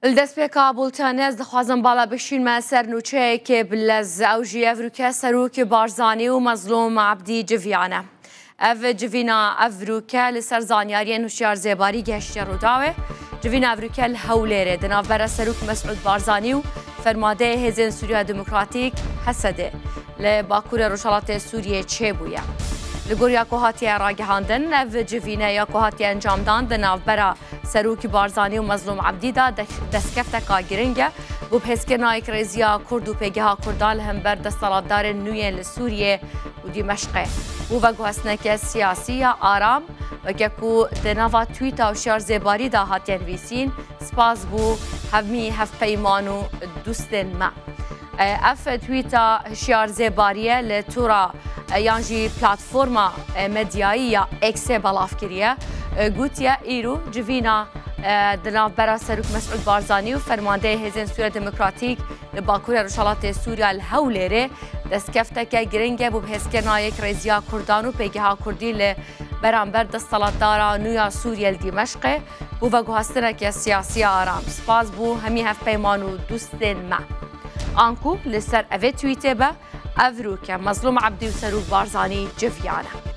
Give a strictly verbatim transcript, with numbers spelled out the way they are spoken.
Li destpêka bultene ez dixwazim bala bişînme ser nûçeyekê bi lez. Ew jî ev rûke Serok Barzanî û Mezlûm Ebdî civiyane. Ev civîna ev rûke li ser zanyariyên Hişyar Zêbarî gehiştiye Rûdawê. Civîna ev rûke li Hewlêrê di navbera Serok Mesûd Barzanî û fermadeyê Hêzên Sûriya Demokratîk, H S D, li Bakurê Rojhelatê Sûriyê çêbûye. Li gor ya ku hatiye ragihandin, ev civîne ya ku hatiye encamdan di navbera Serokî Barzanî û Mezlûm Ebdî de de-, destkefteka giring e bo bi hêzkirina yekrêziya Kurd û pêgeha Kurdan li hember desthilatdarên nû yên li Sûriyê û Dîmeşqê. Bo veguhestineke siyasî ya aram, weke ku di nava twîta Hişyar Zêbarî de hatiye nivîsîn, spas bo hemî hevpeyman û dostên me. E, ev twîta Hişyar Zêbarî ye li tora, e, yan jî platforma, e, medyayî ya X-ê belav kiriye. E, gotiye, îro civîna, e, di navbera Serok Mesûd Barzanî û fermandeyê Hêzên Sûriya Demokratîk li Bakurê Rojhelatê Sûriya li Hewlêrê destkefteke giring e bo bi hêzkirina yekrêziya Kurdan û pêgeha Kurdî li beramber desthilatdara nû ya Sûriyê li Dîmeşqê bo veguhestineke siyasî ya aram. Spas bo hemî hevpeyman û dostên me. Anku li ser evê twîtê be, ev rûke Mezlûm Ebdî û Serok Barzanî civiyane.